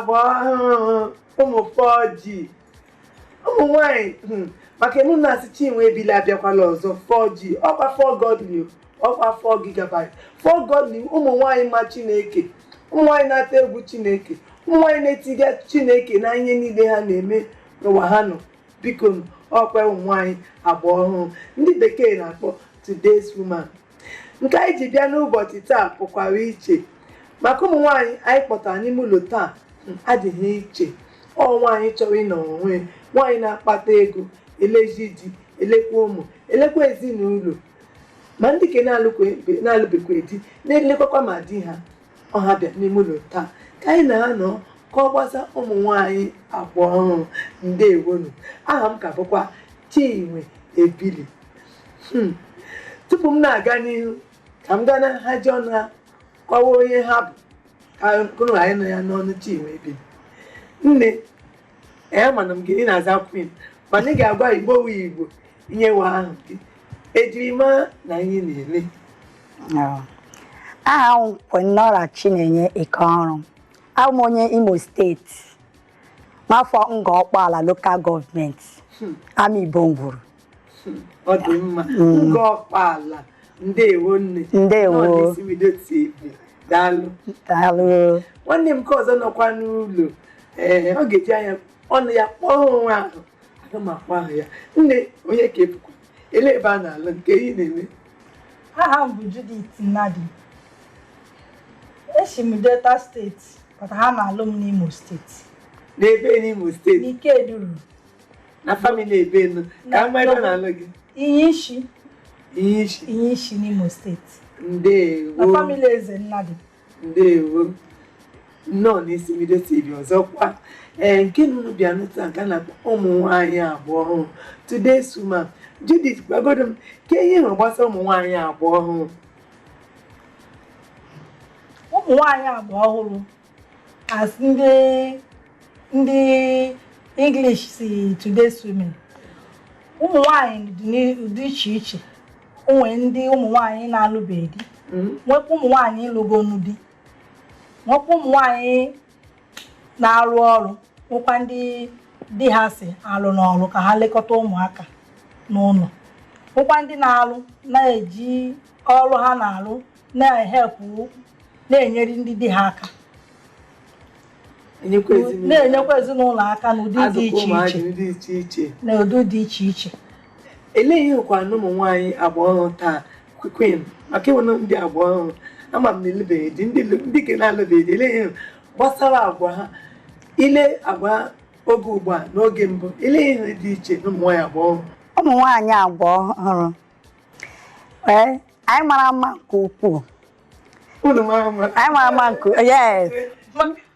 Agba ọhụrụ, ụmụ 4G, ụmụ nwanyị, maka emu na-asị Chinwe Ebili abịakwala ọzọ. 4G ọkwa 4 godly, ọkwa 4 gigabyte, 4 godly. Ụmụ nwanyị ma Chineke, ụmụ nwanyị na-ata egwu Chineke, ụmụ nwanyị na-etiga Chineke na ihe niile ha na-eme n'ụwa ha nọ. Biko, ọkwa ụmụ nwanyị agba ọhụrụ ndị bekee na-akpọ today's woman. Nke anyị ji bịa n'ụbọchị taa pụkwara iche, maka ụmụ nwaanyị anyị kpọtara n'ime ụlọ taa adịghị iche. Ọ nwaanyị chọrọ ịnọ onwe, nwaanyị na-akpata ego, elezi di, elekwa ụmụ, elekwa ezinụlọ, ma ndị ke na-alụbekwa di na-elekwakwa ma di ha. Ọha bịa n'ime ụlọ taa ka anyị na ha nọ ka ọ gbasa ụmụ nwaanyị agba ọhụrụ. Ndewonu, aha m ka bụkwa Chinwe Ebili. Tupu m na-aga n'ihu, ka m gaa na nhaji ọnụ ha kọwaa onye ha bụ, ka kụrụ anyị nọ ya n'ọnụ. Chinwe Ebili, nne ee, mana m gị ị na-aza Queen, mana ị ga-agwa Igbo wu Igbo ihe nwe ahụ gị ejiri maa na ihe na-eme. Aha m Queen Nora Chinenye Ikeọrụ. Abụ m onye Imo Steeti, n'afọ Ngor Okpala Local Government, Amaigbo Ngwuru. Ọ dị mma. Ngor Okpala, ndewo nne. Ndewo. Nọ n'Isi Bido TV, daalụ. Daalụ. Nwanne m nke ọzọ nọkwa n'ụlọ, ee, ọ ga-eji anya ọnụ ya kpọọ onwe ahụ, aga m akpọ ahụ ya. Nne, onye ka ebukwa ele ebe a na-alụ nke ị na-eme? Aha m bụ Judith Nnadi. Esi m Delta Steeti, but ha na-alụ m n'Imo Steeti. N'ebe n'Imo Steeti? N'ikeduru. Na family ebe nụ ka mma ebe a na-alụ gị? Inyishi. Ihe isi. Inyishi n'Imo Steeti. Ndewo. Na family Eze Nnadi. Ndewo, nnọọ n'Isi Bido TV ọzọkwa. Ee, nke nunu bịa nụta nke a na-akpọ ụmụ nwaanyị agba ọhụrụ, today's woman. Judith, gwagodo m ka ihe hụrụ gbasara ụmụ nwaanyị agba ọhụrụ. Ụmụ nwaanyị agba ọhụrụ, as ndị English si today's women, ụmụ nwaanyị dị n'ụdị iche iche. O nwere ndị ụmụ nwaanyị na-alụbeghị di, nwekwa ụmụ nwaanyị ịlụgonu di, nwekwa ụmụ nwaanyị na-arụ ọrụ, nwekwa ndị di ha si alụ n'ọrụ ka ha lekọta ụmụaka n'ụlọ, nwekwa ndị na-alụ na-eji ọrụ ha na-alụ na-ehepụ, na-enyere ndị di ha aka. Enyekwa ezinụlọ. Na-enyekwa ezinụlọ aka n'ụdị dị azụkwa iche ụmụazị iche. Dị iche iche. N'ụdị dị iche iche. Elee ihe hụkwa na ụmụ nwaanyị agba ọhụrụ taa, Queen, maka ịnwe ndị agba ọhụrụ, ama m na elubeghị di, ndị ke na-alụbeghị di, elee ihe gbasara agwa ha, ile agwa oge ugbu a n'oge mbụ, elee ihe dị iche na ụmụ nwaanyị agba ọhụrụ? Ụmụ nwaanyị agba ọhụrụ, ee, anyị mara mma nke ukwuu. Unu mara mma? Anyị mara mma nke, yes.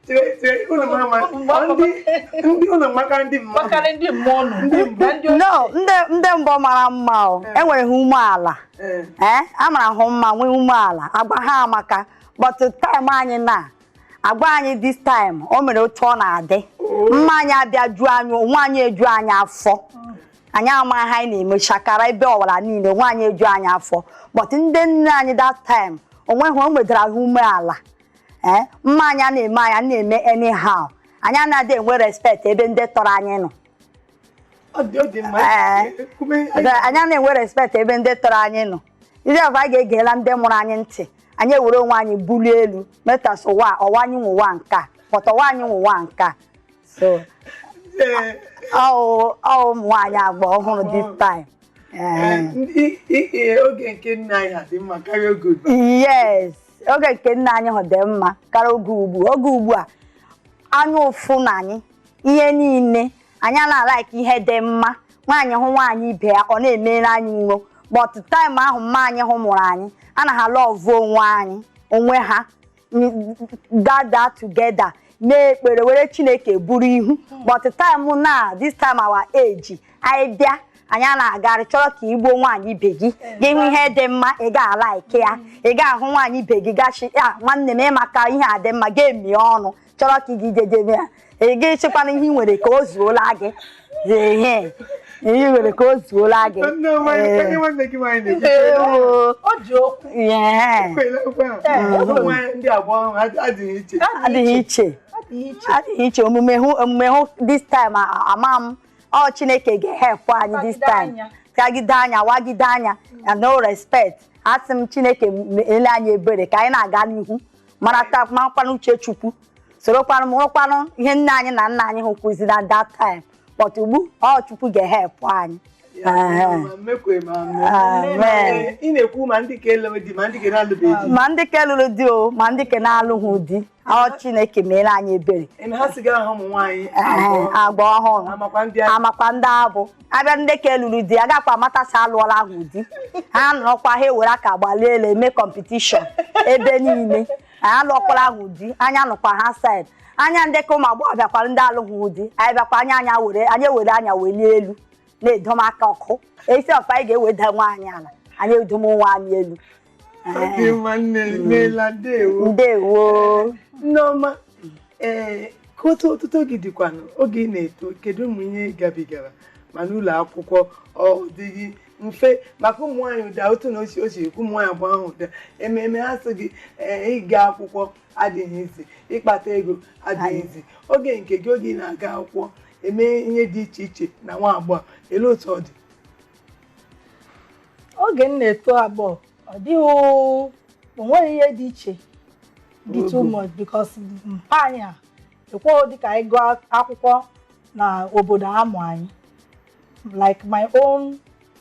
Chere, chere, unu mara mma. Ọ ndị unu maka ndị mmadụ. Makarị ndị mmụọ nọ na ndị No, ndị mbụ mara mma o, enwere ha umeala. Ee, a mara hụ mma, nwee umeala, agwa ha amaka, but time anyị na agwa anyị this time, o mere otu ọ na-adị mma. Anyị abịa ju anyị onwe anyị, eju anyị afọ, anyị ama ha, anyị na-eme shakara ebe ọwara niile, onwe anyị eju anyị afọ. But ndị nne anyị that time, onwe ha o nwetara ha umeala. Ee, mma anyị a na-eme, anyị na-eme anyhow, anyị anaghị enwe respect ebe ndị tọrọ anyị nọ. Ọ dị mma. Ee. Anyị na-enwe respect ebe ndị tọrọ anyị nọ. Ndị ọbụ anyị ga-egela ndị mụrụ anyị ntị, anyị ewere onwe anyị bulie elu metas ụwa ọwa anyị nwe ụwa nke a, pọta ụwa anyị nwe ụwa nke a. So ọ ụmụ nwaanyị agba ọhụrụ this time. Ee, Ee. oge nke nna anyị ha dị mma karịa oge ugbu a? Yes, oge nke nna anyị hụ dị mma karịa oge ugbu. Oge ugbu a, anya ụfụ na anyị ihe niile, anyị na-alike ihe dị mma. Nwaanyị hụ nwaanyị ibe ya, ọ na-emere anyị nro. But time ahụ mma anyị hụ mụrụ anyị, anaghị alove onwe anyị, onwe ha gather together, mee ekpere, were Chineke buru ihu. But time na this time, our age, anyị bịa, anyị a na-agarị chọrọ ka igbuo nwaanyị ibe gị, gị hụ ihe dị mma, ị ga-alike ya. Ị ga-ahụ nwaanyị ibe gị, gachi ya, nwanne m, ịmaka ihe a dị mma, ga-emi ọnụ chọrọ ka ị gị jedebe ya. Ị ga ịchịkwana ihe ị nwere ka o zuola gị, ehe, ihe ị nwere ka o zuola gị. Nne ọma, Ee. onye nwanne gị nwaanyị na-ekwu. Ewo. O ji okwu. Yeah. Ekwela okwu ahụ. Ee. Ụmụ nwaanyị ndị agba ọhụrụ adịghị iche. Adịghị iche. iche. Adịghị iche. Omume hụ this time, ama m ọ Chineke ga-ehepụ anyị this Tagide time. Anya. Tagide anya, wagide anya and no respect. Asị m Chineke ele anyị ebere ka anyị na-aga n'ihu, marata makwanụ uche Chukwu, sorokwanụ mụrụkwanụ ihe nne anyị na nna anyị hụ kụzi na that time, but ugbu ọ Chukwu ga-ehepụ anyị. Ya, ma mekwe ma mee. Amen. Ị na-ekwu ma ndị ka elewe di, ma ndị ka na-alụbeghị di. Ma ndị ke lụrụ di o, ma ndị ke na-alụghị di, ọ Chineke meere anyị ebere. Eme ha sịga aha ụmụ nwaanyị Agba ọhụrụ. Amakwa ndị ahụ. Amakwa ndị abụ abịa. Ndị ka eluru di agakwa amatacha alụọla ahụ di, ha nọrọkwa, ha ewere aka gbalie elu eme competition ebe niile. Anyị alụọkwala ahụ di, anya nọkwa ha side anya. Ndị ka ụmụ agbọghọ bịakwara, ndị alụghị di, anyị bịakwa anya anya were anyị ewere anya welie elu na-edom aka ọkụ esi ọfa. Anyị ga-eweda nwaanyị ala, anyị edom nwaanyị elu. Ọ dị mma, nne, meela, ndewo. Ndewo. Nneọma, ee, ka otu ọtụtụ gị dịkwanụ oge ị na-eto, kedu ụmụ ihe ị gabigara ma n'ụlọ akwụkwọ? Ọ dịghị mfe maka ụmụ nwaanyị ụda otu na osi osi ekwu ụmụ nwaanyị abụọ ahụ ụda ememe ha sị gị, ee, ịga akwụkwọ adịghị izi, ịkpata ego adịghị izi. Oge nke gị, oge ị na-aga akwụkwọ, eme ihe dị iche iche na nwa agbọghọ, elee otu ọ dị? Oge m na-eto agbọghọ, ọ dịghị, o nweghị ihe dị iche dị too much, because mpa anyị a ekweghị dịka anyị gụọ akwụkwọ na obodo amụ anyị. Like my own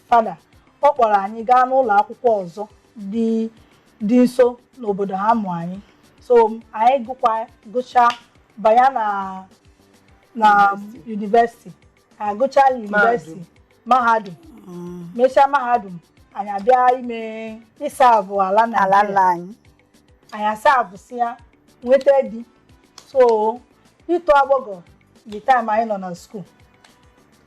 father, ọ kpọrọ anyị gaa n'ụlọ akwụkwọ ọzọ dị nso n'obodo ha mụ anyị. So anyị gụkwa, gụchaa, banye na university. Agụchaa university, mahadum, mechaa mahadum, anyị abịa ime ịsa bụ ala ala Naịjirịa. Nna anyị. Anyị asa abụsị ya, nweta di. So ito agbọghọ, the time anyị nọ na school,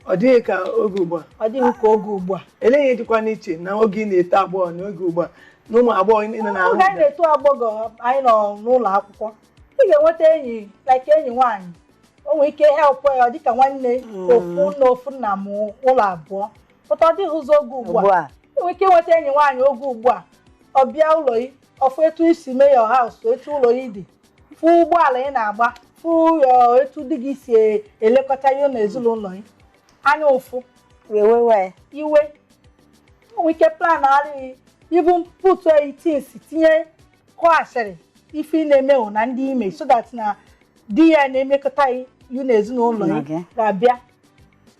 Ọ dịghị ka oge ugbu a. Ọ dịghị ka oge ugbu a. Elee ihe dịkwa n'iche na oge ị na-eto agbọghọ na oge ugbu a, na ụmụ agbọghọ ị nọ na-ahụ? Oge anyị na-eto agbọghọ, anyị nọ n'ụlọ akwụkwọ, ị ga-enweta enyi, like enyi nwaanyị, o nwere ike help ya dịka nwanne, ofu na ofu nna m ụlọ abụọ pụta. Ọ dịghị ụzọ oge ugbu ugbu a. A ị nwere ike ịnweta enyi nwaanyị oge ugbu a, ọ bịa ụlọ gị, ọfụ etu isi mee your house, etu ụlọ gị dị, fụ ụgbọala ị na-agba, fụ your etu di gị si elekọta ihe na ezinụlọ gị, anya ụfụ, wee wee iwe. O nwere ike plan adịghị even put things, tinye kụọ asịrị ife ị na-eme hụ na ndị ime, so that na di ya na-emekọta you na ezinụlọ ya ga-abịa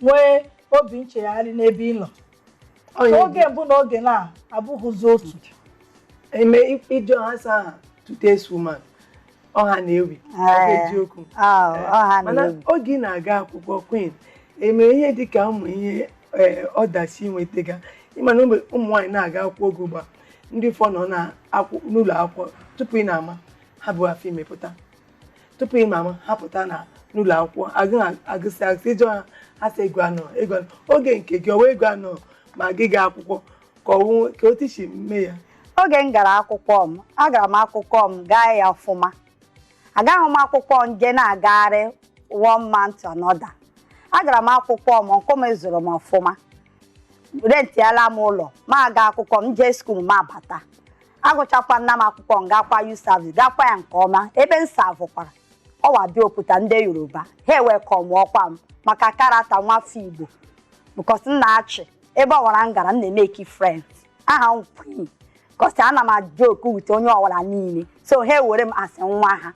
nwee obi nchegharị n'ebe ị nọ. Oge mbụ na oge na abụghịzi otu. Eme ịjụ ha sa ha today's woman, ọha na-ewi, ọ bụ eziokwu. Ọha Mana na-ewi. oge ị na-aga akwụkwọ, Queen, emere ihe dịka ụmụ ihe, ee, ọdachi nwetaga? Ịma na ụmụ nwaanyị na-aga akwụkwọ oge ugbu a, ndị fọ nọ n'ụlọ akwụkwọ, tupu ị na-ama, ha bụ afọ ime pụta. Tupu ị ma-ama, ha pụta na n'ụlọ akwụkwọ, agụ agụsị agụsị, ịjụ ha, ha sị ego anọ, ego anọ. Oge nke gị, ọwa ego anọ ma gị gaa akwụkwọ, ka ọwụ ka otu si mee ya? Oge m gara akwụkwọ m, agara m akwụkwọ m, gaa ya ọfụma. Agaghị m akwụkwọ nje na-agagharị one man to another. Agara m akwụkwọ m, nkume zụrụ m ọfụma, rentiala m ụlọ, ma aga akwụkwọ m, jee school, ma bata, agụchakwa nna m akwụkwọ m, gakwa youth service, gakwa ya nke ọma. Ebe m savụkwara ọwa bịa oputa ndị Yoruba, ha ewekọm ọkwa m maka character nwafọ Igbo, because m na-achị ebe ọwara m gara, m na-emeki friends. Aha m Queen, cause ana m ajoke with onye ọwara niile, so ha ewere m asị nwa ha.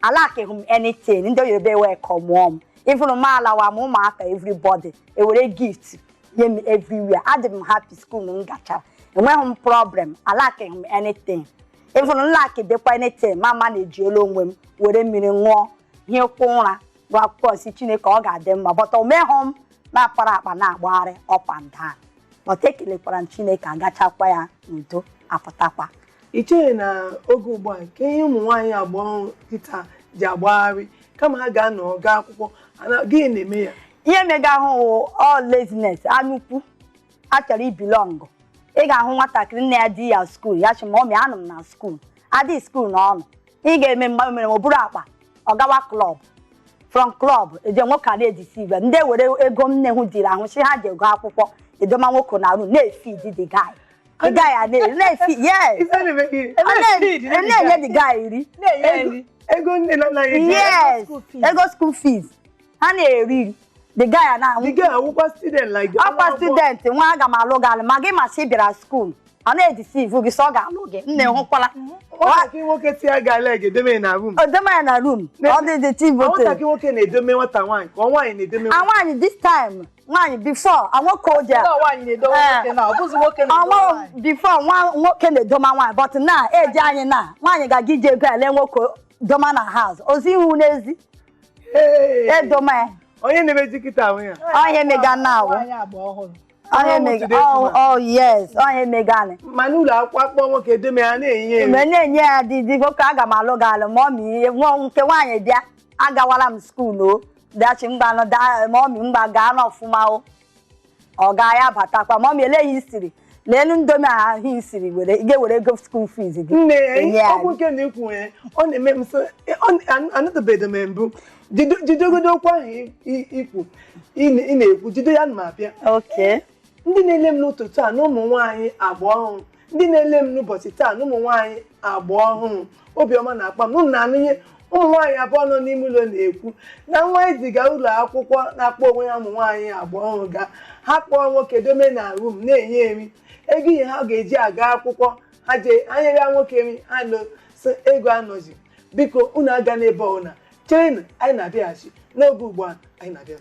Alakịghị m anything. Ndị Yoruba ewekọmụọ m, even m alawa m, ụmụaka, everybody ewere gift nye m everywhere. Adị m happy. School m gachara, enweghị m problem. Alakịghị m anything. Even nlaki dịkwa anything, mama na-ejielu onwe m were mmiri ṅụọ ihe kwụ ụra, gụọ akwụkwọ, si Chineke ọ ga-adị mma, but o meghụ m na-akpara akpa na-agbagharị up and down. But ekelekwara m Chineke, agachakwa ya n'udo, apụtakwa. Ị chere na oge ugbu a, nke ihe ụmụ nwaanyị agbọghọ kịta ji agbagharị kama ha ga-anọ gaa akwụkwọ, gịnị na-eme ya? Ihe mega ahụ, all laziness, anyukwu achọrọ ibelong. Ị ga-ahụ nwatakịrị, nne ya di ya school, ya sị ma ọmị anọ m na school, adị school na ọnụ. Ị ga-eme mgbe mere o buru akpa ọ gawa club, from club eje nwoke a na-edisi igwe. Ndị were ego nne hụ diri ahụ si ha ji ego akwụkwọ edoma nwoke na arụ na-efeed the guy. The guy a na-eri, yes. Ife na-eme gị. Ọ na-enye the guy eri. Na-enye nri. Ego nne na nna ya ji. Yes, school fees. ego school fees ha na-eri, the guy a The na-anwụ. girl awụkwa student like that. Ọkwa student nwa, aga m alụ gị alụ, ma gị masị bịara school, ọ na-edeceive gị sọ ọ ga-alụ gị. Nne, hụkwala. Nwatakịrị nwoke si ya ga leg edome na room. Odoma ya na room, ọ dị the team. Nwatakịrị nwoke na-edome nwata nwaanyị ka ọ nwaanyị na-edome? A nwaanyị this time, nwaanyị before, a nwoke oje. Ndị nwaanyị na-edowe nwoke na ọ bụzi nwoke na-edowe Anwa nwaanyị. before, nwa nwoke na-edoma nwaanyị, but na eji anyị na nwaanyị ga-aga iji ego ele nwoke doma na house, ozi ihu n'ezi. Hey! Edoma ya. Onye na-emezi kịta ahụ ya. Ọ ihe mega na awụ. Nwaanyị agba ọhụrụ. Onye Ọmụ mega. today. Oh. Woman. Oh yes, onye mega ni. Ma n'ụlọ akwụkwọ, akpọ nwoke edome ya, na-enye ya. Mgbe na-enye ya dị nwoke, aga m alụ gị alụ ma ọmị ihe nwa nke nwaanyị bịa, agawala m school o, dachi mgbanụ ma ọmị mgba gaa n'ọfụma o, ọ gaa ya batakwa, ma ọmị eleghị isiri leelu ndomi ahụ isiri were ị ga-ewere ego school fees gị Nne. enye ya. Okwu nke na ikwu ya, ọ na-eme m so anụtụbeghị m mbụ. Jidogodo okwu ahụ ikwu ị na-ekwu, jido ya ma bịa. Okay. Ndị na-ele m n'ụtụtụ a na ụmụ nwaanyị agba ọhụrụ, ndị na-ele m n'ụbọchị taa na ụmụ nwaanyị agba ọhụrụ, obiọma na-akpa m unu na-anụ ihe ụmụ nwaanyị abụọ nọ n'ime ụlọ na-ekwu na nwa eziga ụlọ akwụkwọ na-akpọ onwe ya ụmụ nwaanyị agba ọhụrụ ga ha kpọọ nwoke dome na room, na-enye nri, ego ihe ha ga-eji aga akwụkwọ, ha jee ha nyere ya nwoke nri, ha lo so ego anọzi. Biko, unu aga n'ebe ọbụla, cherenụ, anyị na-abịaghachi n'oge ugbu a, anyị na-abịa.